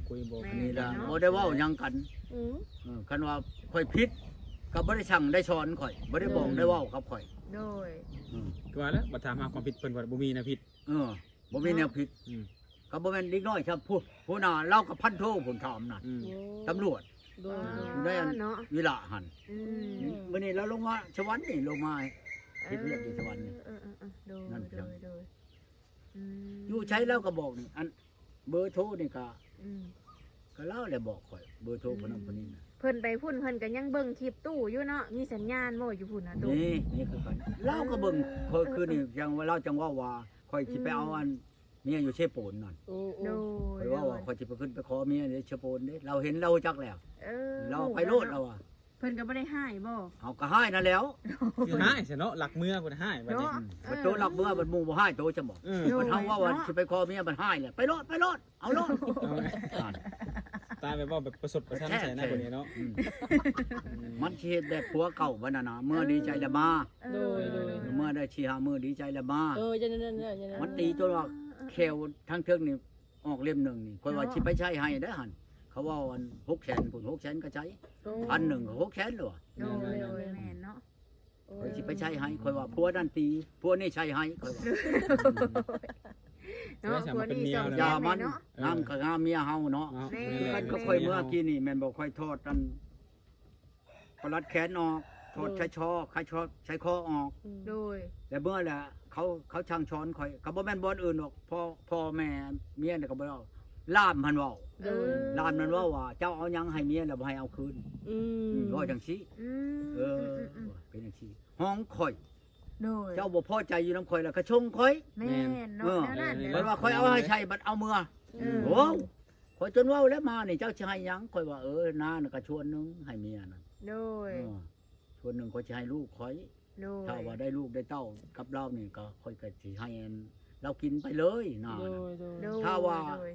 ຄຸຍບໍ່ ແມ່ນ ອັນນີ້ລະ ເນາະ ບໍ່ໄດ້ເວົ້າຫຍັງກັນ ອືມ ເອີ ຄັນວ່າຂ້ອຍຜິດ ກໍບໍ່ໄດ້ສັ່ງໄດ້ສອນຂ້ອຍ ບໍ່ໄດ້ບອກ ອືມ ໄດ້ເວົ້າກັບຂ້ອຍ ໂດຍ ອືມ ຄືວ່າແຫຼະ ບັດຖາມຫາຄວາມຜິດເພິ່ນວ່າບໍ່ມີແນວຜິດ ເອີ ບໍ່ມີແນວຜິດ ເນາະ ອືມ ກໍບໍ່ແມ່ນເດັກນ້ອຍຊະ ຜູ້ ຜູ້ໜ້າລາວກໍພັນໂທພຸ້ນຖາມນະ ອືມ ໂອ້ ຕຳຫຼວດ ໂດຍ ເອີ ຢູ່ໃນອັນ ເນາະ ວິລະຫັ້ນ ອືມ ມື້ນີ້ລາວລົງມາສະຫວັນນີ້ ລົງມາເຮັດວຽກຢູ່ສະຫວັນນີ້ ເອີ ເອີ ເອີ ໂດຍ ນັ້ນ ໂດຍ ໂດຍ ອືມ ຢູ່ໃສລາວກໍບອກນີ້ ອັນເບີໂທນີ້ກໍ ອືມ ກໍລາວແຫຼະບອກຂ້ອຍ ເບີໂທ ອືມ ຜູ້ນັ້ນຜູ້ນີ້ນະ ເພິ່ນໄປພຸ້ນເພິ່ນກໍຍັງເບິ່ງຄລິບຕູ້ຢູ່ເນາະ ມີສັນຍານບໍ່ຢູ່ພຸ້ນນະຕູ້ ມີ ມີຄືກັນ ລາວກໍເບິ່ງ ເອີ ຂ້ອຍຄືນີ້ ເອີ ຈັ່ງວ່າລາວຈັ່ງເວົ້າວ່າ ຂ້ອຍຊິໄປເອົາ ອືມ ອັນ ເມຍຢູ່ເຊໂປນນັ້ນ ໂອ້ ໂອ້ ໂດຍ ຂ້ອຍເວົ້າວ່າ ໂດຍ ຂ້ອຍຊິໄປຂຶ້ນໄປຂໍເມຍຢູ່ເຊໂປນເດ້ ລາວເຫັນລາວຮູ້ຈັກແລ້ວ ເອີ ລາວໄປໂລດລາວວ່າ ເພິ່ນກໍບໍ່ໄດ້ຮ້າຍບໍ່ ເຮົາກໍຮ້າຍນັ້ນແຫຼ້ວ ຄືຮ້າຍຊະເນາະ ລັກເມືອພຸ້ນຮ້າຍບັດນີ້ ເນາະ ອືມ ເອີ ບັດໂຕລັກເມືອ ບັດໝູ່ບໍ່ຮ້າຍໂຕຊະບໍ່ ເອີ ບັດເຮົາເວົ້າວ່າ ໂດຍ ຊິໄປຂໍເມຍ ບັດຮ້າຍແຫຼະ ໄປໂລດ ໄປໂລດ ເອົາໂລດ ເອົາ ຕາຍແບບເວົ້າແບບປະຊົດປະຊັນໃສ່ນະ ແທ້ໆ ບັດນີ້ເນາະ ອືມ ມັນຊິເຮັດແບບຜົວເກົ່າບັດນັ້ນນະ ເມື່ອດີໃຈແລ້ວມາ ເອີ ໂດຍ ໂດຍ ເມື່ອໄດ້ສີ່ຫ້າມື້ດີໃຈແລ້ວມາ ເອີ ຢ່ານັ້ນໆໆ ມັນຕີຈົນວ່າແຂ້ວທາງເທິງນີ້ ອອກເຫຼັ້ມໜຶ່ງນີ້ ຂ້ອຍວ່າ ເນາະ ຊິໄປໃຊ້ໃຫ້ໄດ໋ຫັ້ນ ເຂົາເວົ້າອັນຫົກແສນພຸ້ນ ຫົກແສນກໍໃຊ້ ໂອ້ ພັນໜຶ່ງກໍຫົກແສນແລ້ວ ໂດຍ ແມ່ນ ໂດຍ ແມ່ນ ແມ່ນເນາະ ໂອ້ ຂ້ອຍຊິໄປໃຊ້ໃຫ້ ຂ້ອຍວ່າຜົວນັ້ນຕີ ຜົວນີ້ໃຊ້ໃຫ້ ຂ້ອຍວ່າ ເນາະ ຜົວນີ້ສອງແສນ ຢ່າມັນ ເນາະ ງາມກໍງາມເມຍເຮົາເນາະ ເນາະ ແມ່ນ ຄືກັນກັບຂ້ອຍເມື່ອກີ້ນີ້ ແມ່ນບໍ່ ຂ້ອຍຖອດອັນ ປະຫຼັດແຂນອອກ ຖອດ ໂດຍ ໄຊຊອ ໄຊຊອ ໄຊຄໍອອກ ອືມ ໂດຍ ແລ້ວເມື່ອລະ ເຂົາ ເຂົາສັ່ງສອນຂ້ອຍ ກໍບໍ່ແມ່ນບ່ອນອື່ນດອກ ພໍ່ ພໍ່ແມ່ເມຍນີ້ກໍບໍ່ໄດ້ເວົ້າ ລ່າມຫັ້ນເວົ້າ ໂດຍ ລ່າມນັ້ນເວົ້າວ່າ ເຈົ້າເອົາຫຍັງໃຫ້ເມຍແລ້ວບໍ່ໃຫ້ເອົາຄືນ ອືມ ອືມ ເວົ້າຈັ່ງຊີ້ ອືມ ເອີ ອືມໆໆ ເປັນຈັ່ງຊີ້ ຫ້ອງຂ້ອຍ ໂດຍ ເຈົ້າບໍ່ພໍໃຈຢູ່ນຳຂ້ອຍແລ້ວກໍສົ່ງຂ້ອຍ ແມ່ນເນາະ ເອີ ແນວນັ້ນ ເອີ ແນວນັ້ນ ບັດວ່າຂ້ອຍເອົາໃຫ້ໃຊ້ ບັດເອົາເມືອ ເອີ ໂອ້ ຂ້ອຍຈົນເວົ້າແລ້ວ ມານີ້ເຈົ້າຊິໃຫ້ຫຍັງ ຂ້ອຍວ່າ ເອີ ນານະກະສ່ວນໜຶ່ງໃຫ້ເມຍນັ້ນ ໂດຍ ເອີ ສ່ວນໜຶ່ງຂ້ອຍຊິໃຫ້ລູກຂ້ອຍ ໂດຍ ຖ້າວ່າໄດ້ລູກໄດ້ເຕົ້າກັບລາວນີ້ ກໍຂ້ອຍກໍຊິໃຫ້ອັນລາວກິນໄປເລີຍນາ ໂດຍ ນະ ໂດຍ ໂດຍ ຖ້າວ່າ ໂດຍ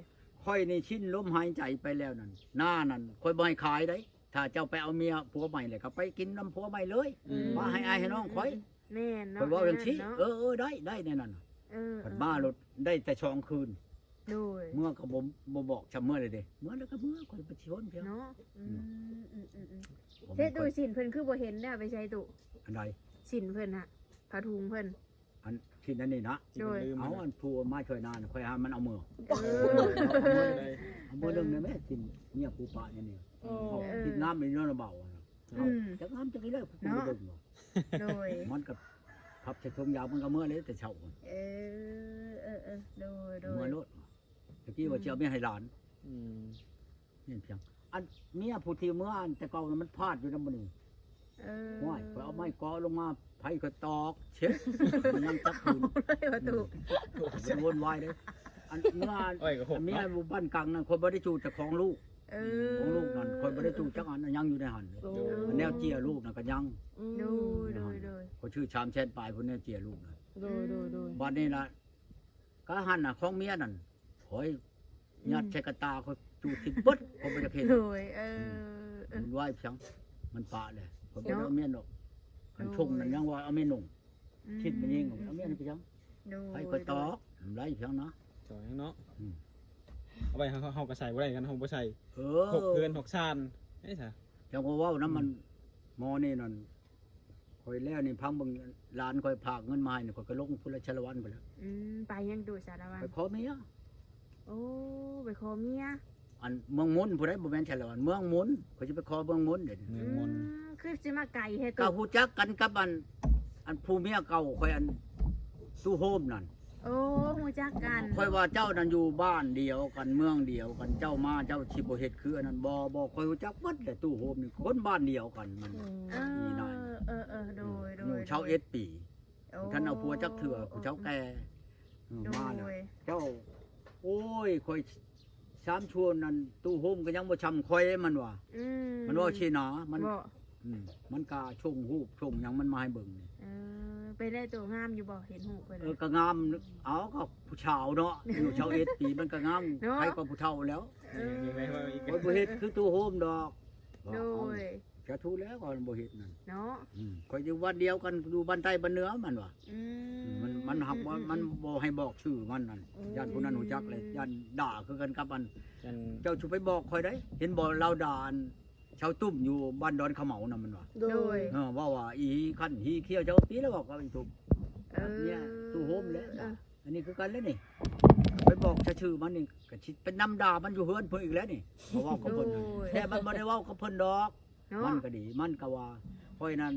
ຂ້ອຍນີ້ສິ້ນລົມຫາຍໃຈໄປແລ້ວນັ້ນ ນານັ້ນຂ້ອຍບໍ່ໃຫ້ຂາຍໄດ໋ ຖ້າເຈົ້າໄປເອົາເມຍຜົວໃໝ່ແລ້ວ ກໍໄປກິນນຳຜົວໃໝ່ເລີຍ ອືມ ມາໃຫ້ອ້າຍໃຫ້ນ້ອງຂ້ອຍ ແມ່ນເນາະ ຂ້ອຍເວົ້າຈັ່ງຊີ້ ເອີ ເອີ ໄດ້ ໄດ້ແນວນັ້ນ ເອີ ເອີ ເພິ່ນມາໂລດໄດ້ແຕ່ສອງຄືນ ໂດຍ ເມືອກໍບໍ່ ບໍ່ບອກຊ່ຳເມືອເລີຍເດ້ ເມືອແລ້ວກໍເມືອ ຂ້ອຍໄປຊົນພຽງເນາະ ອືມ ອືມໆໆ ເຮັດຕູ້ສິ້ນເພິ່ນຄືບໍ່ເຫັນແລ້ວ ໄປໃສຕູ້ ອັນໃດ ສິ້ນເພິ່ນຫະ ຜ້າຖົງເພິ່ນ ອັນສິ້ນອັນນີ້ນະ ໂດຍ ເອົາອັນຜູ້ມາຊ່ວຍນານະ ຂ້ອຍຫາມັນເອົາເມືອ ເອີ ເອົາເມືອໜຶ່ງໄດ້ແມ້ ສິ້ນເມຍຜູ້ປະນີ້ນີ້ ໂອ້ ເອົາ ເອີ ສິ້ນງາມອີ່ຫຼີເນາະ ບ່າວນະ ອືມ ຈັກງາມຈັກອີ່ແລ້ວ ຜູ້ເບິ່ງວ່າ ໂດຍ ມັນກໍພັບໃສ່ຖົງຢາ ມັນກໍເມືອເລີຍແຕ່ເຊົ້າ ເອີ ເອີ ເອີ ໂດຍ ໂດຍ ເມືອໂລດ ຕະກີ້ວ່າຊິເອົາເມຍໃຫ້ຫຼານ ອືມ ນີ້ພຽງ ອັນເມຍຜູ້ທີ່ເມືອອັນແຕ່ເກົ່ານັ້ນ ມັນພາດຢູ່ນຳມື້ນີ້ ເອີ ໂອ້ຍ ຂ້ອຍເອົາໄມ້ເກາະລົງມາ ໄຟຂ້ອຍຕອກເຊັດ ມັນຍັງຈັບຄືນ ເອົາເລີຍວ່າຕູ້ ອືມ ບໍ່ໄດ້ວຸ່ນວາຍເດ້ ອັນເມືອ ໂອ້ຍ ກໍຫົກເນາະ ເມຍຢູ່ບ້ານກັງນັ້ນ ຂ້ອຍບໍ່ໄດ້ຈູດແຕ່ຂອງລູກ ເອີ ຂອງລູກນັ້ນ ຂ້ອຍບໍ່ໄດ້ຈູດຈັກອັນ ຍັງຢູ່ໃນຫັ້ນ ໂອ້ ອັນແນວເຈ້ຍລູກນັ້ນກໍຍັງ ອືມ ໂດຍ ໂດຍ ໂດຍ ຂ້ອຍຊື້ສາມແສນປາຍພຸ້ນ ແນວເຈ້ຍລູກນັ້ນ ໂດຍ ໂດຍ ໂດຍ ບັດນີ້ລະ ກະຫັ້ນນະ ຂອງເມຍນັ້ນ ຂ້ອຍ ອືມ ຍັດໃສ່ກະຕ່າ ຂ້ອຍຈູດຖິ້ມເບິດ ຂ້ອຍບໍ່ຢາກເຫັນ ໂດຍ ເອີ ອືມ ເອີ ວຸ່ນວາຍໄປຫຍັງ ມັນປະແຫຼະ ຂ້ອຍບໍ່ໄດ້ເອົາເມຍດອກ ໂດຍ ຄັນຊົງນັ້ນຍັງວ່າເອົາເມຍນຸ່ງ ອືມ ຄິດແມ່ນຍິງ ອືມ ເອົາເມຍນີ້ໄປຫຍັງ ໂດຍ ໃຫ້ຂ້ອຍຕອກ ໂດຍ ນຳໄດ້ໄປຫຍັງນະ ຕອກຫຍັງເນາະ ອືມ ເອົາໄວ້ເຮົາ ເຮົາກໍໃສ່ບໍ່ໄດ້ ຄັນເຮົາບໍ່ໃສ່ ເອີ ຫົກເຮືອນຫົກຊານ ເດ້ຊະ ຈັ່ງວ່າເວົ້ານຳມັນ ອືມ ໝໍນີ້ນັ້ນ ຂ້ອຍແລ້ວນີ້ ຟັງເບິ່ງ ຫຼານຂ້ອຍຝາກເງິນມາໃຫ້ນີ້ ຂ້ອຍກໍລົງພຸ້ນລະ ສາລະວັນພຸ້ນລະ ອືມ ໄປຫຍັງຕູ້ສາລະວັນ ໄປຂໍເມຍ ໂອ້ ໄປຂໍເມຍ ອັນເມືອງມົນພຸ້ນໃດ ບໍ່ແມ່ນສາລະວັນ ເມືອງມົນ ຂ້ອຍຊິໄປຂໍເມືອງມົນເດ້ ເມືອງມົນ ອືມ ຄືຊິມາໄກແທ້ຕູ້ ກໍຮູ້ຈັກກັນກັບອັນ ອັນຜູ້ເມຍເກົ່າຂ້ອຍ ອັນຕູ້ໂຮມນັ້ນ ໂອ້ ຮູ້ຈັກກັນ ຂ້ອຍວ່າເຈົ້ານັ້ນຢູ່ບ້ານດຽວກັນ ເມືອງດຽວກັນ ເຈົ້າມາເຈົ້າຊິບໍ່ເຮັດຄືອັນນັ້ນ ບໍ່ ບໍ່ ຂ້ອຍຮູ້ຈັກໝົດແຫຼະ ຕູ້ໂຮມນີ້ ຄົນບ້ານດຽວກັນ ມັນ ອືມ ອີ່ນາຍ ເອີ ເອີ ເອີ ໂດຍ ອືມ ໂດຍ ອາຍຸຊາວເອັດປີ ໂອ້ ບໍ່ທັນເອົາຜົວຈັກເທື່ອ ຜູ້ເຖົ້າແກ່ ເອີ ໂດຍ ມາແລ້ວ ເຈົ້າ ໂອ້ຍ ຂ້ອຍ ສາມຊວນນັ້ນ ຕູ້ໂຮມກໍຍັງບໍ່ຊ່ຳຂ້ອຍ ມັນວ່າ ອືມ ມັນເວົ້າຊີ້ນະ ມັນ ອືມ ມັນກະສົ່ງຮູບສົ່ງຫຍັງມັນມາໃຫ້ເບິ່ງນີ້ ເອີ ເປັນໄດໂຕງາມຢູ່ບໍ່ ເຫັນຮູບເພິ່ນ ເອີ ກະງາມ ເອົາ ກໍຜູ້ສາວເນາະ ອາຍຸຊາວເອັດປີ ມັນກະງາມ ເນາະ ໃຜກໍຜູ້ເຖົ້າແລ້ວ ເອີ ຂ້ອຍບໍ່ເຮັດຄືຕູ້ໂຮມດອກ ໂດຍ ກະຖືກແລ້ວ ຂ້ອຍບໍ່ເຮັດນັ້ນເນາະ. ອືມ ຂ້ອຍຢູ່ບ້ານດຽວກັນ ຢູ່ບ້ານໃຕ້ບ້ານເໜືອ ມັນວ່າ ອືມ ມັນ ມັນຮັກບໍ່ ມັນບໍ່ໃຫ້ບອກຊື່ມັນນັ້ນ ອືມ ຢ້ານຜູ້ນັ້ນຮູ້ຈັກແລ້ວ ອືມ ຢ້ານດ່າຄືກັນກັບອັນ ເຈົ້າຊິໄປບອກຂ້ອຍໄດ໋ ເຫັນບໍ່ລາວດ່າອັນ ຊາວຕຸ້ມຢູ່ບ້ານດອນຂະເໝົານະ ມັນວ່າ ໂດຍ ໂດຍ ເອີ ເວົ້າວ່າ ອີຂັນຮີຂຽວ ເຈົ້າປີແລ້ວເວົ້າກັບອີຕຸ້ມ ເອີ ເມຍຕູ້ໂຮມແຫຼະ ເອີ ອັນນີ້ຄືກັນແຫຼະນີ້ ໄປບອກຊະຊື່ມັນນີ້ ກະຊິໄປນຳດ່າມັນຢູ່ເຮືອນເພິ່ນອີກແລ້ວນີ້ ເວົ້າກັບເພິ່ນ ໂດຍ ແຕ່ມັນບໍ່ໄດ້ເວົ້າກັບເພິ່ນດອກ ເນາະ ມັນກະດີ ມັນກະວ່າ ຂ້ອຍນັ້ນ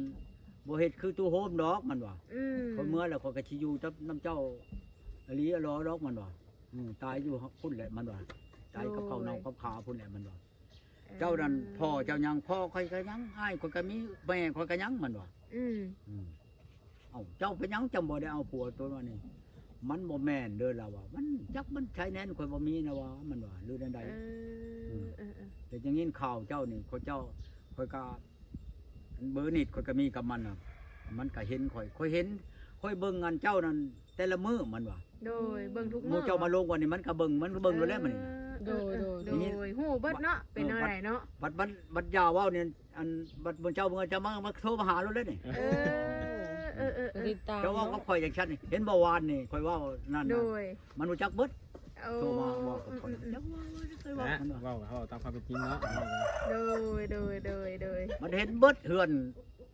ບໍ່ເຮັດຄືຕູ້ໂຮມດອກ ມັນວ່າ ອືມ ຂ້ອຍເມືອແລ້ວ ຂ້ອຍກະຊິຢູ່ກັບນຳເຈົ້າອີ່ຫຼີອີ່ຫຼໍດອກ ມັນວ່າ ອືມ ຕາຍຢູ່ພຸ້ນແຫຼະ ມັນວ່າ ຕາຍກັບເຂົ້າເນົ່າກັບຂາພຸ້ນແຫຼະ ມັນວ່າ ເອີ ເຈົ້ານັ້ນພໍ່ເຈົ້າຍັງ ພໍ່ຂ້ອຍກະຍັງ ອ້າຍຂ້ອຍກະມີ ແມ່ຂ້ອຍກະຍັງ ມັນວ່າ ອືມ ອືມ ເອົ້າ ເຈົ້າເປັນຫຍັງຈັ່ງບໍ່ໄດ້ເອົາຜົວໂຕນັ້ນນີ້ ມັນບໍ່ແມ່ນເດີ ລາວວ່າ ມັນຈັກມັນຊາຍແດນຂ້ອຍບໍ່ມີນະວ່າ ມັນວ່າ ຫຼືແນວໃດ ເອີ ອືມ ເອີໆ ແຕ່ໄດ້ຍິນຂ່າວເຈົ້ານີ້ ຂ້ອຍເຈົ້າ ຂ້ອຍກະ ເບີນິດຂ້ອຍກະມີກັບມັນນະ ມັນກະເຫັນຂ້ອຍ ຂ້ອຍເຫັນ ຂ້ອຍເບິ່ງອັນເຈົ້ານັ້ນແຕ່ລະມື້ ມັນວ່າ ໂດຍ ເບິ່ງທຸກມື້ ໝູ່ເຈົ້າມາລົງວັນນີ້ ມັນກະເບິ່ງ ມັນກະເບິ່ງໂລດແຫຼະ ມັນນີ້ ເອີ ໂດຍ ໂດຍ ໄດ້ຍິນ ໂດຍ ຮູ້ເບິດເນາະ ເອີ ເປັນແນວໃດເນາະ ບັດ ບັດ ບັດ ບັດຢາເວົ້ານີ້ ອັນ ບັດໝູ່ເຈົ້າເມືອ ເຈົ້າມາ ມາໂທມາຫາໂລດແຫຼະນີ້ ເອີ ເອີ ເອີ ເອີ ຕິດຕາມ ເຈົ້າເວົ້າກັບຂ້ອຍຈັ່ງຊັ້ນນີ້ ເຫັນບໍ່ວານນີ້ ຂ້ອຍເວົ້ານັ້ນນະ ໂດຍ ມັນຮູ້ຈັກເບິດ ໂອ້ ໂທມາເວົ້າກັບຂ້ອຍ ອືມໆ ຈັກວ່າ ເວົ້າ ເວົ້າ ເວົ້າຕາມຄວາມເປັນຈິງເນາະ ໂດຍ ໂດຍ ໂດຍ ໂດຍ ມັນເຫັນເບິດເຮືອນ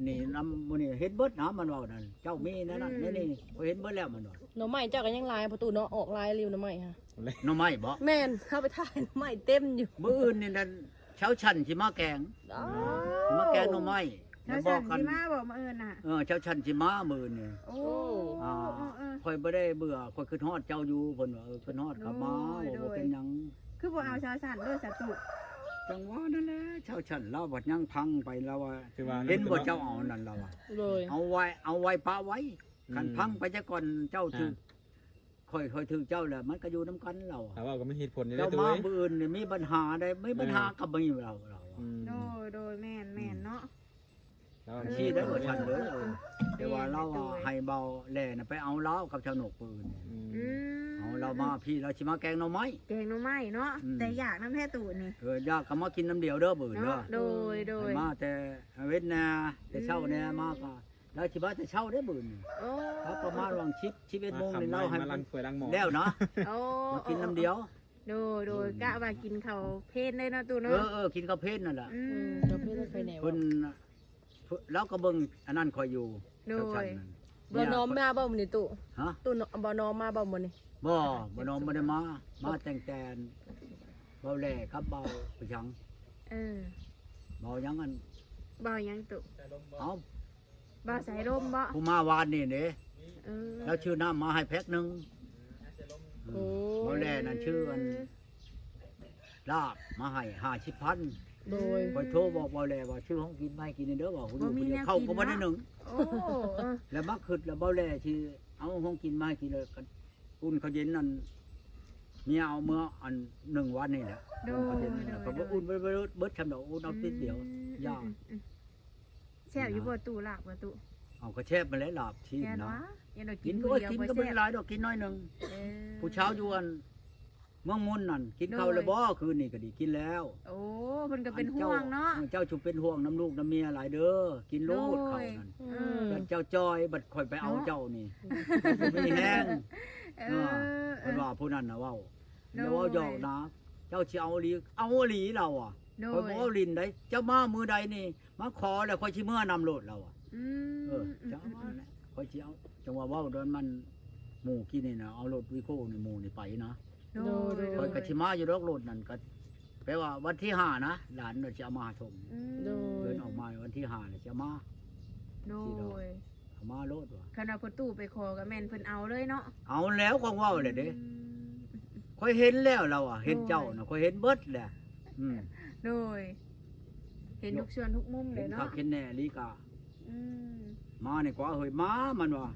ນີ້ນຳ ມື້ນີ້ເຫັນເບິດນະ ມັນເວົ້ານັ້ນ ເຈົ້າມີແນວນັ້ນ ອືມ ແນວນີ້ ຂ້ອຍເຫັນເບິດແລ້ວ ມັນວ່າ ໜໍ່ໄມ້ເຈົ້າກະຍັງຫຼາຍ ພໍ່ຕູ້ເນາະ ອອກຫຼາຍຢູ່ໜໍ່ໄມ້ຫະ ໜໍ່ໄມ້ບໍ? ແມ່ນ ເຮົາໄປຖ່າຍໜໍ່ໄມ້ເຕັມຢູ່ ມື້ອື່ນນີ້ນັ້ນ ຊາວຊັ້ນຊິມາແກງ ອໍ ຊິມາແກງໜໍ່ໄມ້ ຊາວຊັ້ນຊິມາບໍມື້ອື່ນນະ? ເອີ ຊາວຊັ້ນຊິມາມື້ອື່ນນີ້ ໂອ້ ອາ ເອີໆ ຂ້ອຍບໍ່ໄດ້ເບື່ອ ຂ້ອຍຄິດຮອດເຈົ້າຢູ່ ເພິ່ນວ່າ ເອີ ຄິດຮອດ ໂດຍ ກະມາ ໂດຍ ບໍ່ເປັນຫຍັງ ຄືບໍ່ເອົາຊາວຊັ້ນໂລດສະຕຸ ຈັ່ງວ່ານັ້ນແຫຼະ ຊາວຊັ້ນລາວບັດຍັງພັງໄປ ລາວວ່າ ຄືວ່າ ເຫັນບໍ່ ເຈົ້າເອົານັ້ນ ລາວວ່າ ໂດຍ ເອົາໄວ້ ເອົາໄວ້ປະໄວ້ ອືມ ຄັນພັງໄປຊະກ່ອນ ເຈົ້າຖືກ ອ່າ ຂ້ອຍ ຂ້ອຍຖືກເຈົ້າແລ້ວ ມັນກະຢູ່ນຳກັນລາວ ຖ້າເວົ້າກະມີເຫດຜົນຢູ່ເດ້ ເຈົ້າມາມື້ອື່ນນີ້ມີບັນຫາໃດ ມີບັນຫາ ເອີ ກະມີລາວ ລາວ ອືມ ໂດຍ ໂດຍ ແມ່ນ ແມ່ນເນາະ ອືມ ລາວຊີ້ໄດ້ບໍ່ທັນເດີ ເອີ ແຕ່ວ່າລາວວ່າໃຫ້ເບົາແຫຼນະໄປເອົາລາວກັບຊາວນົກມື້ອື່ນ ອືມ ອືມ ເອົາລາວມາພີ້ ລາວຊິມາແກງໜໍ່ໄມ້ ແກງໜໍ່ໄມ້ເນາະ ອືມ ແຕ່ຢາກນຳແທ້ຕູ້ນີ້ ເອີ ຢາກກະມາກິນນຳດຽວເດີມື້ອື່ນເດີ ໂດຍ ໂດຍ ໃຫ້ມາແຕ່ເວັນນະ ແຕ່ເຊົ້າແນະ ອືມ ມາກະ ລາວຊິມາແຕ່ເຊົ້າເດ້ມື້ນີ້ ໂອ້ ລາວປະມານຫວ່າງສິບ ສິບເອັດໂມງນີ້ ລາວໃຫ້ ມາລ້າງຖ້ວຍລ້າງໝໍ້ ແລ້ວນະ ໂອ້ ມາກິນນຳດຽວ ໂດຍ ໂດຍ ອືມ ກະວ່າກິນເຂົ້າເພນເລີຍເນາະຕູ້ເນາະ ເອີໆ ກິນເຂົ້າເພນນັ້ນລະ ອືມ ເຂົ້າເພນໄປແນວ ເພິ່ນ ລາວກະເບິ່ງອັນນັ້ນຂ້ອຍຢູ່ ໂດຍ ເຈົ້າຊັ້ນນັ້ນ ບໍ່ນອມມາບໍ່ມື້ນີ້ຕູ້? ຮະ? ຕູ້ ບໍ່ນອມມາບໍ່ມື້ນີ້? ບໍ່ ບໍ່ນອມບໍ່ໄດ້ມາ ມາຕັ້ງແຕ່ ເບົາແຫຼກັບເບົາປະຫຍັງ ເອີ ເບົາຫຍັງອັນ ເບົາຫຍັງຕູ້? ເອົ້າ ບ່າວສາຍລົມບໍ? ຜູ້ມາວານນີ້ເດ້ ເອີ ລາວຊື້ນ້ຳມາໃຫ້ແພັກໜຶ່ງ ໂອ້ ເບົາແຫຼນັ້ນຊື້ອັນ ລາບມາໃຫ້ຫ້າສິບພັນ ໂດຍ ຂ້ອຍໂທບອກເບົາແຫຼວ່າຊື້ຂອງກິນມາໃຫ້ກິນແດ່ເດີ ວ່າຢູ່ຜູ້ດຽວ ເຂົ້າກະບໍ່ໄດ້ໜຶ້ງ ໂອ້ ເອີ ແລ້ວມາຄຶດແລ້ວເບົາແຫຼຊິເອົາຂອງກິນມາໃຫ້ກິນ ແລ້ວກະອຸ່ນເຂົ້າເຢັນນັ້ນ ເມຍເອົາເມືອອັນໜຶ່ງວັນນີ້ແຫຼະ ໂດຍ ອຸ່ນເຂົ້າເຢັນນັ້ນ ໂດຍ ກະບໍ່ອຸ່ນເບິດ ເບິດ ເບິດຊ່ຳດອກ ອຸ່ນເອົາຕິດດຽວ ອືມ ຢ່າ ອືມ ແຊບຢູ່ບໍ່ຕູ້ ລາບບໍ່ຕູ້? ເອົາ ກະແຊບຫັ້ນແຫຼະ ລາບຊີ້ນນະ ກິນ ໂອ້ຍ ກິນກະບໍ່ໄດ້ຫຼາຍດອກ ກິນໜ້ອຍໜຶ່ງ ເອີ ຜູ້ສາວຢູ່ອັນເມືອງມົນນັ້ນ ກິນເຂົ້າແລ້ວບໍ່ ຄືນນີ້ກະດີ ກິນແລ້ວ ໂອ້ ເພິ່ນກະເປັນຫ່ວງເນາະ ເຈົ້າຈົ່ງເປັນຫ່ວງນຳລູກນຳເມຍຫຼາຍເດີ ກິນໂລດເຂົ້ານັ້ນ ເອີ ເຈົ້າຈ່ອຍ ບັດຂ້ອຍໄປເອົາເຈົ້ານີ້ ບໍ່ມີແຮງ ເອີ ເອີ ເພິ່ນວ່າຜູ້ນັ້ນນະເວົ້າ ຢ່າເວົ້າຫຍອກນະ ເຈົ້າຊິເອົາອີ່ຫຼີ ເອົາອີ່ຫຼີລາວວ່າ ຂ້ອຍບໍ່ເວົ້າຫຼິ້ນໃດ ເຈົ້າມາມື້ໃດນີ້ ມາຂໍແລ້ວຂ້ອຍຊິເມືອນຳໂລດລາວວ່າ ອືມ ເອີ ເຈົ້າມາແລ້ວ ຂ້ອຍຊິເອົາ ຈັ່ງວ່າເວົ້າດອນມັນ ໝູ່ກີ້ນີ້ນະ ເອົາລົດວີໂກ້ນີ້ ໝູ່ນີ້ໄປນະ ໂດຍ ໂດຍ ຂ້ອຍກະຊິມາຢູ່ດອກ ລົດນັ້ນກະ ແປວ່າວັນທີຫ້ານະ ຫຼານວ່າຊິເອົາມາສົ່ງ ອືມ ໂດຍ ເດີນອອກມາວັນທີຫ້າແລ້ວຊິເອົາມາ ໂດຍ ເອົາມາໂລດວ່າ ຄັນວ່າພໍ່ຕູ້ໄປຂໍກະແມ່ນເພິ່ນເອົາເລີຍເນາະ ເອົາແລ້ວ ຄວາມເວົ້າແຫຼະເດ້ ອືມ ຂ້ອຍເຫັນແລ້ວລາວວ່າ ເຫັນເຈົ້ານະ ໂດຍ ຂ້ອຍເຫັນເບິດແຫຼະ ອືມ ໂດຍ ເຫັນທຸກສ່ວນທຸກມຸມເລີຍເນາະ ເຫັນຄັກເຫັນແນ່ອີ່ຫຼີກະ ອືມ ມານີ້ກວ່າເຮີ້ຍ ມາ ມັນວ່າ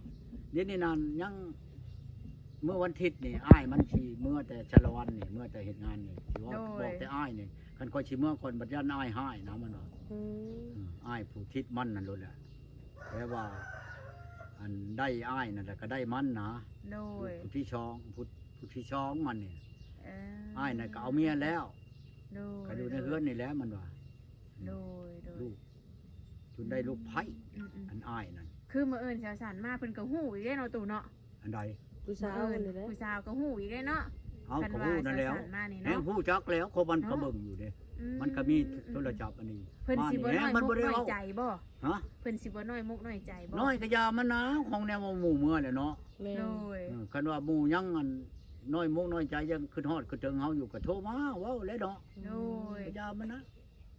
ດຽວນີ້ນັ້ນຍັງ ເມື່ອວັນທິດນີ້ ອ້າຍມັນຊິເມືອແຕ່ສາລະວັນນີ້ ເມືອແຕ່ເຮັດງານນີ້ ຊິເວົ້າ ໂດຍ ບອກແຕ່ອ້າຍນີ້ ຄັນຂ້ອຍຊິເມືອກ່ອນ ບັດຢ້ານອ້າຍຮ້າຍນະ ມັນວ່າ ອືມ ເອີ ອ້າຍຜູ້ທິດມັນນັ້ນໂລດແຫຼະ ແປວ່າ ອັນ ໄດ້ອ້າຍນັ້ນລະກະໄດ້ມັນນະ ໂດຍ ຜູ້ທີສອງ ຜູ້ ຜູ້ທີສອງມັນນີ້ ເອີ ອ້າຍນັ້ນກະເອົາເມຍແລ້ວ ໂດຍ ກະຢູ່ໃນເຮືອນນີ້ແຫຼະ ມັນວ່າ ໂດຍ ໂດຍ ລູກ ຈົນໄດ້ລູກໃພ້ ອືມໆ ອັນອ້າຍນັ້ນ ຄືມື້ອື່ນສາວສັນມາເພິ່ນກໍຮູ້ອີກເດ້ເນາະ ຕູ້ເນາະ ອັນໃດ? ຜູ້ສາວນີ້ແຫຼະ ຜູ້ສາວກໍຮູ້ອີກເດ້ເນາະ ເຮົາກໍຮູ້ນັ້ນແລ້ວ ຄັນວ່າສາວສັນມານີ້ເນາະ ແຮ່ງຮູ້ຈັກແລ້ວ ເພາະມັນກໍເບິ່ງຢູ່ເດ້ ອືມ ມັນກໍມີ ອືມໆ ໂທລະສັບອັນນີ້ ເພິ່ນຊິບໍ່ນ້ອຍມົກນ້ອຍໃຈບໍ່? ຮະ? ເພິ່ນຊິບໍ່ນ້ອຍມົກນ້ອຍໃຈບໍ່? ນ້ອຍກໍຢ່າມັນນາ ຂອງແນວວ່າໝູ່ເມືອແຫຼະເນາະ ແມ່ນ ໂດຍ ເອີ ຄັນວ່າໝູ່ຍັງອັນນ້ອຍມົກນ້ອຍໃຈ ຍັງຄິດຮອດຄິດເຖິງເຮົາຢູ່ ກໍໂທມາເວົ້າແຫຼະເນາະ ໂດຍ ກໍຢ່າມັນນາ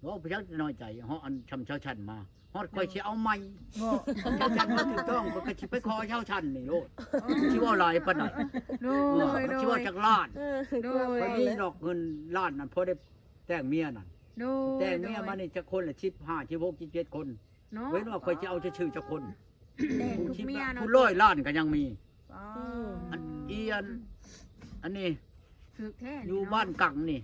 ເວົ້າໄປຈັກນ້ອຍໃຈ ເຮົາອັນຊ່ຳເຈົ້າຊັ້ນມາ ຮອດຂ້ອຍຊິເອົາໃໝ່ ບໍ່ ເຈົ້າຊັ້ນບໍ່ຖືກຕ້ອງ ຂ້ອຍກໍຊິໄປຂໍເຈົ້າຊັ້ນນີ້ໂລດ ຊິເວົ້າຫຼາຍປານໃດ ໂດຍ ເອີ ໂດຍ ຊິເວົ້າຈັກລ້ານ ເອີ ໂດຍ ຂ້ອຍມີດອກເງິນລ້ານນັ້ນ ພໍໄດ້ແຕ່ງເມຍນັ້ນ ໂດຍ ແຕ່ງເມຍມານີ້ຈັກຄົນລະ ສິບຫ້າ ສິບຫົກ ສິບເຈັດຄົນ ເນາະ ເວັ້ນວ່າຂ້ອຍຊິເອົາຊື່ໆຈັກຄົນ ແຕ່ງທຸກເມຍເນາະ ຜູ້ຮ້ອຍລ້ານກໍຍັງມີ ອໍ ອັນ ອີອັນ ອັນນີ້ ຖືກແທ້ ຢູ່ ເນາະ ບ້ານກັງນີ້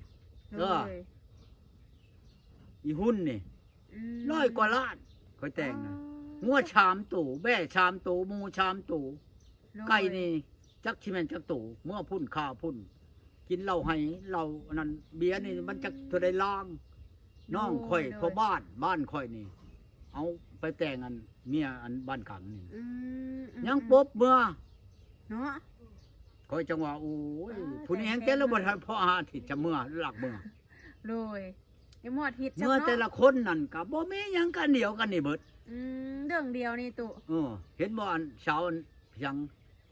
ໂດຍ ເອີ ອີຮຸ່ນນີ້ ອືມ ຮ້ອຍກວ່າລ້ານ ຂ້ອຍແຕ່ງນະ ອໍ ງົວສາມໂຕ ແບ້ສາມໂຕ ໝູສາມໂຕ ໂດຍ ໄກ່ນີ້ຈັກຊິແມ່ນຈັກໂຕ ເມືອພຸ້ນຂ້າພຸ້ນ ກິນເຫຼົ້າໄຮເຫຼົ້າອັນນັ້ນ ເບຍນີ້ມັນຈັກເທົ່າໃດລາງ ນ້ອງຂ້ອຍ ໂດຍ ພໍ່ບ້ານ ບ້ານຂ້ອຍນີ້ ເອົາໄປແຕ່ງອັນເມຍອັນບ້ານກັງນີ້ ອືມ ອືມ ຍັງປົບເມືອ ເນາະ ຂ້ອຍຈັ່ງວ່າ ໂອ້ຍ ອໍ ຜູ້ນີ້ແຮ່ງແກ່ແລ້ວ ບໍ່ທັນພໍອາທິດຈະເມືອ ລັກເມືອ ໂດຍ ຍັງບໍ່ອາທິດ ເມືອແຕ່ລະຄົນນັ້ນກໍບໍ່ມີຫຍັງ ກັນດຽວກັນນີ້ເບິດ ອືມ ເລື່ອງດຽວນີ້ຕຸ ເອີ ເຫັນບໍ່ ອັນສາວອັນຫຍັງ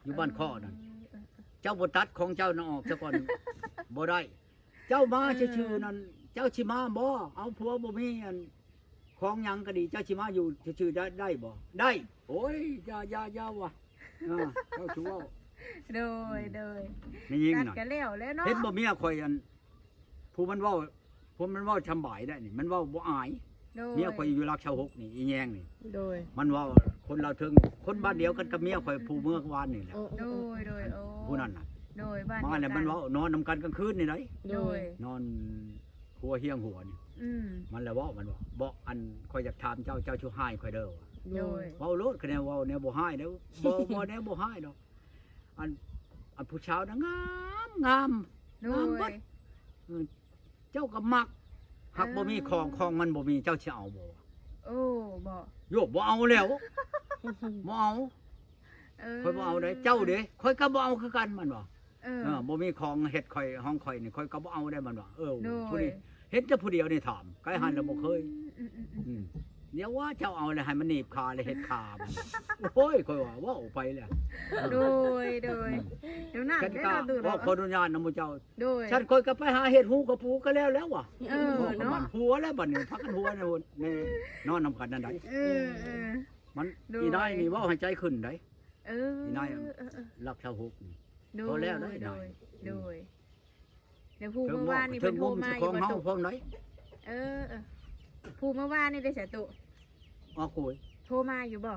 ຢູ່ບ້ານຄໍ້ນັ້ນ ເອີ ເອີ ເຈົ້າບໍ່ຕັດຂອງເຈົ້ານະອອກຊະກ່ອນ ບໍ່ໄດ້ ເຈົ້າມາ ເອີ ຊື່ໆນັ້ນ ເຈົ້າຊິມາບໍ່? ເອົາຜົວບໍ່ມີ ອັນຂອງຫຍັງກໍດີ ເຈົ້າຊິມາຢູ່ຊື່ໆໄດ້ ໄດ້ບໍ່? ໄດ້ ໂອ້ຍ ຢ່າ ຢ່າ ຢ່າວ່າ ເອີ ເຈົ້າຊິເວົ້າ ໂດຍ ອືມ ໂດຍ ແມ່ຍິງ ຕັດ ນະ ກໍແລ້ວແຫຼະເນາະ ເຫັນບໍ່ ເມຍຂ້ອຍ ອັນ ຜູ້ມັນເວົ້າ ຜູ້ມັນເວົ້າສຳບາຍໄດ໋ນີ້ ມັນເວົ້າບໍ່ອາຍ ໂດຍ ເມຍຂ້ອຍຢູ່ຫຼັກຊາວຫົກນີ້ ອີແຍງນີ້ ໂດຍ ມັນເວົ້າຄົນລາວເທິງ ຄົນບ້ານດຽວກັນກັບເມຍຂ້ອຍ ອືມ ຜູ້ເມື່ອວານນີ້ແຫຼະ ໂອ້ ໂດຍ ໂດຍ ໂອ້ ຜູ້ນັ້ນນະ ໂດຍ ມາແລ້ວມັນເວົ້າ ນອນນຳກັນກາງຄືນນີ້ໄດ໋ ໂດຍ ນອນຫົວຮຽງຫົວນີ້ ອືມ ມັນລະເວົ້າ ມັນວ່າ ບໍ່ ອັນ ຂ້ອຍຢາກຖາມເຈົ້າ ເຈົ້າຊິຮ້າຍຂ້ອຍເດີ ໂດຍ ເວົ້າໂລດ ຄະແນນເວົ້າແນວບໍ່ຮ້າຍເດີ ບໍ່ ບໍ່ແນວບໍ່ຮ້າຍດອກ ອັນ ອັນຜູ້ສາວນະງາມ ງາມ ໂດຍ ງາມເບິດ ເອີ ເຈົ້າກໍມັກ ຫາກ ເອີ ບໍ່ມີຂອງ ຂອງມັນບໍ່ມີ ເຈົ້າຊິເອົາບໍ່? ໂອ້ ບໍ່ ໂຢ ບໍ່ເອົາແລ້ວ ບໍ່ເອົາ ເອີ ຂ້ອຍບໍ່ເອົາເດ້ ເຈົ້າເດ້ ຂ້ອຍກໍບໍ່ເອົາຄືກັນ ມັນວ່າ ເອີ ເອີ ບໍ່ມີຂອງເຮັດຂ້ອຍ ຂອງຂ້ອຍນີ້ ຂ້ອຍກໍບໍ່ເອົາໄດ້ ມັນວ່າ ເອີ ໂດຍ ຜູ້ນີ້ ເຫັນແຕ່ຜູ້ດຽວນີ້ຖາມ ໄກຫັນແລ້ວບໍ່ເຄີຍ ອືມ ອືມ ອືມ ອືມ ດຽວວ່າເຈົ້າເອົາແລ້ວໃຫ້ມັນໜີບຂາ ແລ້ວເຮັດຂາມັນ ໂອ້ຍ ຂ້ອຍວ່າ ເວົ້າໄປແລ້ວ ໂດຍ ໂດຍ ອືມ ແນວນັ້ນເດ້ເນາະ ຕູ້ເນາະ ຂໍອະນຸຍາດນຳໝູ່ເຈົ້າ ໂດຍ ຊັ້ນຂ້ອຍກໍໄປຫາເຮັດຮູກະປູກໍແລ້ວແລ້ວວ່າ ເອີ ເນາະ ມັນຫົວແລ້ວບັດນີ້ ພາກັນຫົວໃນ ໃນ ນອນນຳກັນນັ້ນໄດ໋ ເອີ ເອີ ມັນ ໂດຍ ອີນາຍນີ້ເວົ້າໃຫ້ໃຈຂຶ້ນໄດ໋ ເອີ ອີນາຍ ເອີ ເອີ ຫຼັກຊາວຫົກນີ້ ໂດຍ ພໍແລ້ວໄດ໋ ໂດຍ ນາຍ ໂດຍ ອືມ ແລ້ວຜູ້ເມື່ອວານນີ້ເພິ່ນໂທມາຢູ່ບໍ່ຕຸ? ເອີ ເອີ ຜູ້ເມື່ອວານນີ້ເດ້ສະຕຸ? ອອກໂກຍ ໂທມາຢູ່ບໍ່?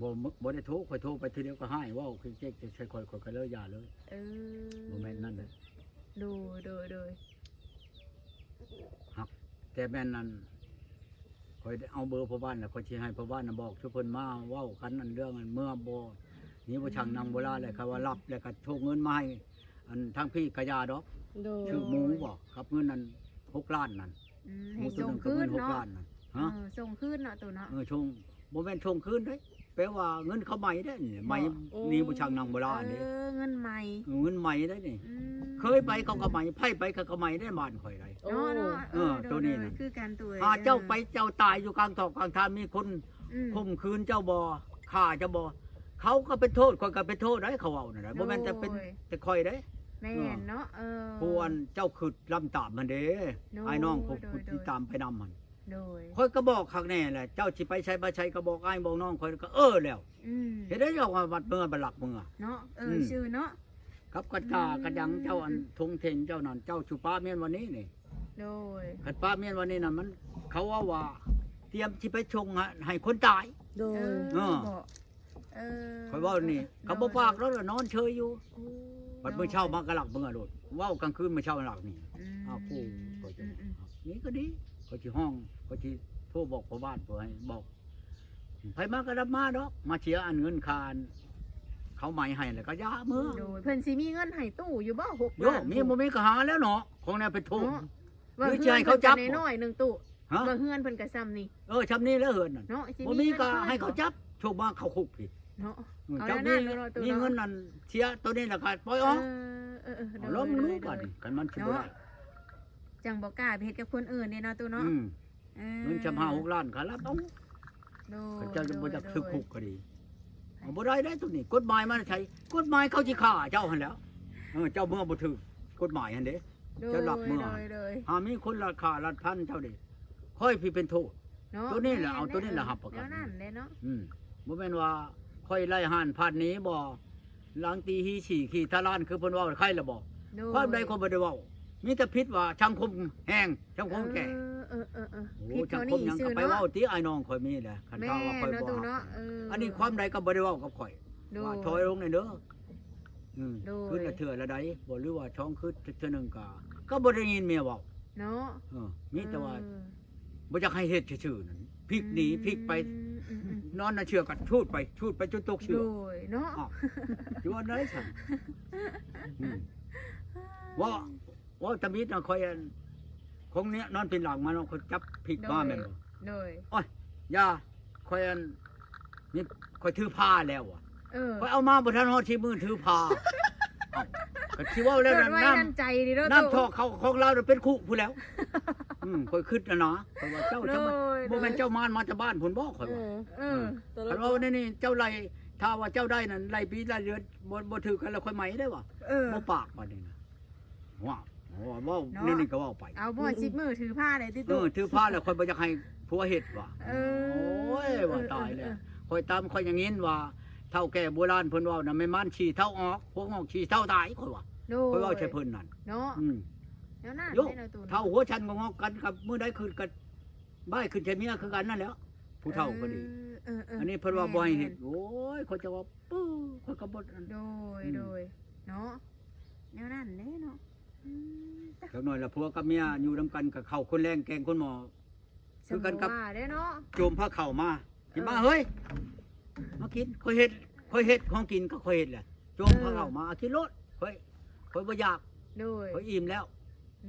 ບໍ່ ບໍ່ໄດ້ໂທ ຂ້ອຍໂທໄປເທື່ອດຽວກໍຮ້າຍ ເວົ້າເຈັກໆໃສ່ຂ້ອຍ ຂ້ອຍກໍເລີຍຢ່າເລີຍ ເອີ ບໍ່ແມ່ນນັ້ນເດ້ ໂດຍ ໂດຍ ໂດຍ ຮັກ ແຕ່ແມ່ນນັ້ນ ຂ້ອຍເອົາເບີພໍ່ບ້ານແລ້ວ ຂ້ອຍຊິໃຫ້ພໍ່ບ້ານນະບອກສູ່ເພິ່ນມາເວົ້າກັນ ອັນເລື່ອງອັນເມືອບໍ່ ນີ້ບໍ່ຊ່າງນັ່ງບໍ່ລາ ແລ້ວຄັນວ່າລັບ ແລ້ວກໍສົ່ງເງິນມາໃຫ້ ອັນທາງພີ້ກະຢ່າດອກ ໂດຍ ຊື້ໝູບໍ່ ກັບເງິນນັ້ນຫົກລ້ານນັ້ນ ອືມ ໃຫ້ສົ່ງຄືນເນາະ ຫົກລ້ານນັ້ນ ຮະ ເອີ ສົ່ງຄືນເນາະ ໂຕເນາະ ເອີ ສົ່ງ ບໍ່ແມ່ນສົ່ງຄືນເດ້ ແປວ່າເງິນເຂົາໃໝເດ້ນີ້ ໃໝ ບໍ່ ນີ້ບໍ່ຊ່າງນັ່ງບໍ່ລາເດ້ ເອີ ເງິນໃໝ ເອີ ເງິນໃໝໄດ້ນີ້ ອືມ ເຄີຍໄປເຂົາກໍໃໝ ໃຜໄປເຂົາກໍໃໝໄດ້ ບ້ານຂ້ອຍໄດ້ ໂອ້ ເນາະ ເນາະ ເອີ ເອີ ໂຕນີ້ນະ ຄືກັນໂຕ ຫາເຈົ້າໄປເຈົ້າຕາຍຢູ່ກາງຕອກກາງທາງ ມີຄົນ ອືມ ຂົ່ມຂືນເຈົ້າບໍ່ ຂ້າເຈົ້າບໍ່ ເຂົາກໍເປັນໂທດ ຂ້ອຍກໍເປັນໂທດໄດ໋ ເຂົາເວົ້ານັ້ນນະ ບໍ່ແມ່ນແຕ່ເປັນ ໂດຍ ແຕ່ຂ້ອຍເດ້ ແມ່ນເນາະ ເອີ ເອີ ຜູ້ອັນເຈົ້າຄຶດລຳຕາມຫັ້ນເດ້ ໂດຍ ອ້າຍນ້ອງຜູ້ ໂດຍ ຜູ້ ໂດຍ ຕິດຕາມໄປນຳຫັ້ນ ໂດຍ ຂ້ອຍກໍບອກຄັກແນ່ແຫຼະ ເຈົ້າຊິໄປໃສມາໃສກໍບອກອ້າຍບອກນ້ອງ ຂ້ອຍກໍເອີແລ້ວ ອືມ ເຮັດໄດ້ດອກວ່າບັດເມືອບັດລັກເມືອ ເນາະ ເອີ ອືມ ຊື່ເນາະ ກັບກັນຕາ ອືມ ກັນຫຍັງເຈົ້າ ອືມ ອັນ ອືມ ທົງເທັງເຈົ້ານັ້ນ ເຈົ້າຊິປະເມຍນວັນນີ້ນີ້ ໂດຍ ຄັນປະເມຍນວັນນີ້ນະ ມັນ ເຂົາເວົ້າວ່າ ຕຽມຊິໄປສົ່ງໃຫ້ ໃຫ້ຄົນຕາຍ ໂດຍ ເອີ ເອີ ບໍ່ ເອີ ຂ້ອຍເວົ້ານີ້ ໂດຍ ກໍບໍ່ປາກແລ້ວລະ ນອນເຊີຍຢູ່ ໂອ້ ບັດມື້ເຊົ້າມາກໍລັກເມືອໂລດ ເວົ້າກາງຄືນມື້ເຊົ້າລັກນີ້ ອືມ ອ້າວ ຜູ້ ອືມ ຂ້ອຍຈະ ອືມ ນີ້ກໍດີ ຂ້ອຍຊິຮ້ອງ ຂ້ອຍຊິໂທບອກພໍ່ບ້ານ ເພື່ອໃຫ້ບອກ ໃຜມາກໍໄດ້ມາດອກ ມາເສຍອັນເງິນຄ່າອັນເຂົາໃໝໃຫ້ແລ້ວກໍຢ່າເມືອ ໂດຍ ເພິ່ນຊິມີເງິນໃຫ້ຕູ້ຢູ່ບໍ່ ຫົກລ້ານ ໂຍ ມີບໍ່ມີກໍຫາແລ້ວເນາະ ຂອງແນວເປັນໂທດ ເນາະ ວ່າເຮືອນເພິ່ນກໍນ້ອຍໆໜຶ່ງຕູ້ ຮະ ວ່າເຮືອນເພິ່ນກໍຊ່ຳນີ້ ເອີ ຊ່ຳນີ້ແຫຼະເຮືອນນັ້ນ ເນາະ ຊິ ບໍ່ມີກໍໃຫ້ເຂົາຈັບ ໂຊກມາເຂົ້າຄຸກພີ້ ເນາະ ເອີ ເອົາ ຈັບ ແນວນັ້ນ ມີ ເນາະ ມີເງິນນັ້ນເສຍ ໂຕນີ້ລະກໍປ່ອຍອອກ ເອີ ເອີ ເອີ ເອົາ ລອງເບິ່ງດູ ໂດຍ ບາດນີ້ ຄັນມັນຊິບໍ່ໄດ້ ເນາະ ຈັ່ງບໍ່ກ້າໄປເຮັດກັບຄົນອື່ນເດ້ເນາະ ຕູ້ເນາະ ອືມ ເອີ ເງິນຊ່ຳຫ້າຫົກລ້ານ ຂ້າລັບເອົາ ໂດຍ ຄັນເຈົ້າບໍ່ຢາກຖືກຄຸກກໍດີ ໂດຍ ເອົາ ບໍ່ໄດ້ເດ້ໂຕນີ້ ກົດໝາຍມາແຕ່ໃສ ກົດໝາຍເຂົາຊິຂ້າເຈົ້າຫັ້ນແຫຼ້ວ ເອີ ເຈົ້າເມືອບໍ່ຖືກກົດໝາຍຫັ້ນເດ້ ໂດຍ ເຈົ້າລັກເມືອ ໂດຍ ໂດຍ ຫາມີຄົນລັກຂ້າລັກພັນເຈົ້າເດ້ ຂ້ອຍຜູ້ເປັນໂທດ ເນາະ ໂຕນີ້ແຫຼະ ແມ່ນ ເອົາໂຕນີ້ແຫຼະ ເອີ ຮັບປະກັນ ແນວນັ້ນແຫຼະເນາະ ອືມ ບໍ່ແມ່ນວ່າຂ້ອຍໄລ່ຮ້ານພັນນີ້ບໍ່ ຫຼັງຕີຮີສີຂີ່ຕະລານ ຄືເພິ່ນເວົ້າ ໃຄລະບໍ່ ໂດຍ ຄວາມໃດຂ້ອຍບໍ່ໄດ້ເວົ້າ ມີແຕ່ຜິດວ່າສັງຄົມແຮງ ສັງຄົມແກ່ ເອີ ເອີ ເອີ ເອີ ໂອ້ ຜິດ ສັງຄົມຫຍັງກໍໄປເວົ້າຕິ ອ້າຍນ້ອງຂ້ອຍມີແຫຼະ ຄັນຖ້າວ່າຂ້ອຍບໍ່ຮັບ ເນາະ ຕູ້ເນາະ ເອີ ອັນນີ້ຄວາມໃດກໍບໍ່ໄດ້ເວົ້າກັບຂ້ອຍ ໂດຍ ວ່າຖອຍລົງແດ່ເດີ ອືມ ໂດຍ ຄືນລະເທື່ອລະໃດ ບໍ່ ຫຼືວ່າສອງຄືນເທື່ອໜຶ່ງກໍ ກໍບໍ່ໄດ້ຍິນເມຍເວົ້າ ເນາະ ເອີ ມີແຕ່ວ່າ ເອີ ບໍ່ຢາກໃຫ້ເຮັດຊື່ໆນັ້ນ ພິກໜີ ອືມ ພິກໄປ ອືມໆໆ ນອນໃນເຊືອກກໍຊູດໄປ ຊູດໄປຈົນຕົກເຊືອກ ໂດຍ ເນາະ ອ້າວ ຊິວ່າໄດ້ຊັ້ນ ອືມ ເວົ້າ ເວົ້າຕຳອິດນະ ຂ້ອຍອັນ ຂອງເນຍນອນເປັນຫຼັງມາເນາະ ຂ້ອຍຈັບພິກມາແມ່ນບໍ່ ໂດຍ ໂອ້ຍ ຢ່າ ຂ້ອຍອັນ ນີ້ຂ້ອຍຖືພາແລ້ວວ່າ ເອີ ຂ້ອຍເອົາມາບໍ່ທັນຮອດສິບມື້ຖືພາ ເອົ້າ ກໍຊິເວົ້າແລ້ວນັ້ນ ນ້ຳ ນ້ຳທອກເຂົ້າຂອງລາວເປັນຄຸພຸ້ນແລ້ວ ອືມ ຂ້ອຍຄິດນະນະ ຂ້ອຍວ່າເຈົ້າ ໂດຍ ບໍ່ແມ່ນເຈົ້າມານມາແຕ່ບ້ານພຸ້ນບໍ່ ຂ້ອຍວ່າ ເອີ ເອີ ເອີ ຄັນເວົ້າແນວນີ້ເຈົ້າໄລ່ ຖ້າວ່າເຈົ້າໄດ້ນັ້ນ ໄລ່ປີໄລ່ເດືອນ ບໍ່ ບໍ່ຖືກກັນແລ້ວ ຂ້ອຍໃໝ່ໄດ້ວ່າ ເອີ ບໍ່ປາກປານນີ້ນະ ວ້າວ ເວົ້າ ເນາະ ແນວນີ້ກໍເວົ້າໄປ ເອົາບໍ່ ສິບມື້ຖືພາໄດ້ຕິ ເອີ ຕູ້ ຖືພາແລ້ວ ຂ້ອຍບໍ່ຢາກໃຫ້ຜົວເຮັດວ່າ ເອີ ໂອ້ຍ ວ່າຕາຍແລ້ວ ເອີ ເອີ ຂ້ອຍຕາມ ຂ້ອຍຍັງຍິນວ່າ ເຖົ້າແກ່ໂບລານເພິ່ນເວົ້ານະ ແມ່ນມານຂີ້ເຖົ້າອອກ ພວກງອກຂີ້ເຖົ້າຕາຍ ຂ້ອຍວ່າ ໂດຍ ຂ້ອຍເວົ້າໃສ່ເພິ່ນນັ້ນ ເນາະ ອືມ ແນວນັ້ນເດ້ເນາະ ຕູ້ເນາະ ເຖົ້າຫົວສັນງອກໆກັນກັບ ມື້ໃດຄືນກັນ ບ້າຍຂຶ້ນໃສ່ເມຍຄືກັນນັ້ນແຫຼ້ວ ຜູ້ເຖົ້າກໍດີ ເອີ ເອີ ເອີ ອັນນີ້ເພິ່ນວ່າບໍ່ໃຫ້ເຮັດ ແມ່ນໆ ໂອ້ຍ ຂ້ອຍຈະວ່າ ປຶ້ ຂ້ອຍກໍບໍ່ ໂດຍ ອືມ ໂດຍ ເນາະ ແນວນັ້ນເດ້ເນາະ ອືມ ຈັກໜ້ອຍລະຜົວກັບເມຍຢູ່ນຳກັນກໍເຂົ້າຄົນແລງແກງຄົນໝໍ້ ຄືກັນກັບ ວ່າເດ້ເນາະ ໂຈມພາເຂົ້າມາ ເອີ ກິນມາເຮີ້ຍ ມາກິນ ຂ້ອຍເຮັດ ຂ້ອຍເຮັດຂອງກິນກໍຂ້ອຍເຮັດແຫຼະ ໂຈມພາເຂົ້າມາ ເອີ ກິນໂລດ ຂ້ອຍ ຂ້ອຍບໍ່ຢາກ ໂດຍ ຂ້ອຍອີ່ມແລ້ວ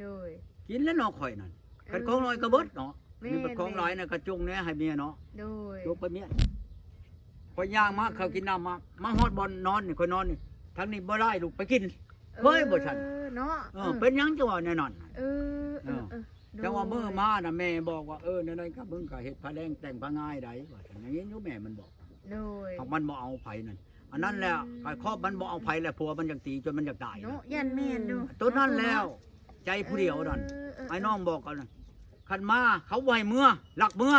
ໂດຍ ກິນແລ້ວເນາະ ຂ້ອຍນັ້ນ ເອີ ຄັນຂອງນ້ອຍກໍເບິດເນາະ ແມ່ນ ນີ້ເປັນຂອງຫຼາຍນະ ກະຈົງແດ່ໃຫ້ເມຍເນາະ ໂດຍ ຈົງໄປເມຍ ຂ້ອຍຍ່າງມາ ເອີ ເຂົາກິນນ້ຳມາ ມາຮອດບ່ອນນອນນີ້ ຂ້ອຍນອນນີ້ ທາງນີ້ບໍ່ໄດ້ ລຸກໄປກິນ ເອີ ເຮີ້ຍ ບໍ່ຊັ້ນ ເນາະ ເອີ ເອີ ເປັນຫຍັງຈັ່ງວ່າແນວນັ້ນ ເອີ ເອີ ເອີ ເອີ ເອີ ຈັ່ງວ່າມື້ມານະ ແມ່ບອກວ່າ ເອີ ແນວໃດກໍມຶງກໍເຮັດພາແລງແຕ່ງພາງ່າຍໃດ ວ່າຊັ້ນ ຍັງຍິນຢູ່ແມ່ມັນບອກ ໂດຍ ຫາກມັນບໍ່ເອົາໃຜນັ້ນ ອັນນັ້ນແຫຼະ ອືມ ກໍຄອບມັນບໍ່ເອົາໃຜແຫຼະ ຜົວມັນຢາກຕີຈົນມັນຢາກຕາຍ ເນາະ ຢ້ານແມ່ນຢູ່ ໂຕນັ້ນແລ້ວ ເນາະ ໃຈຜູ້ດຽວນັ້ນ ເອີ ເອີ ເອີ ອ້າຍນ້ອງບອກກັນ ຄັນມາເຂົາບໍ່ໃຫ້ເມືອ ລັກເມືອ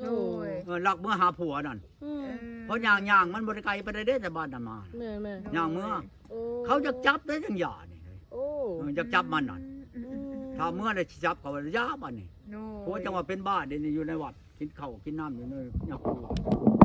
ໂດຍ ເອີ ລັກເມືອຫາຜົວນັ້ນ ອືມ ເອີ ເພາະຍ່າງ ຍ່າງມັນບໍ່ໄດ້ໄກປານໃດເດ້ ແຕ່ບ້ານນຳມາ ແມ່ນໆ ຍ່າງເມືອ ໂດຍ ໂອ້ ເຂົາຢາກຈັບໄດ້ຈັ່ງຢ່ານີ້ ໂອ້ ເອີ ຢາກຈັບມັນນັ້ນ ອືມ ອືມ ຖ້າເມືອແລ້ວຊິຈັບເຂົາ ຢ່າບາດນີ້ ໂດຍ ໂອ້ ຈັ່ງວ່າເປັນບ້າເດນີ້ ຢູ່ໃນວັດ ກິນເຂົ້າກິນນ້ຳຢູ່ໃນ ຍັກຢູ່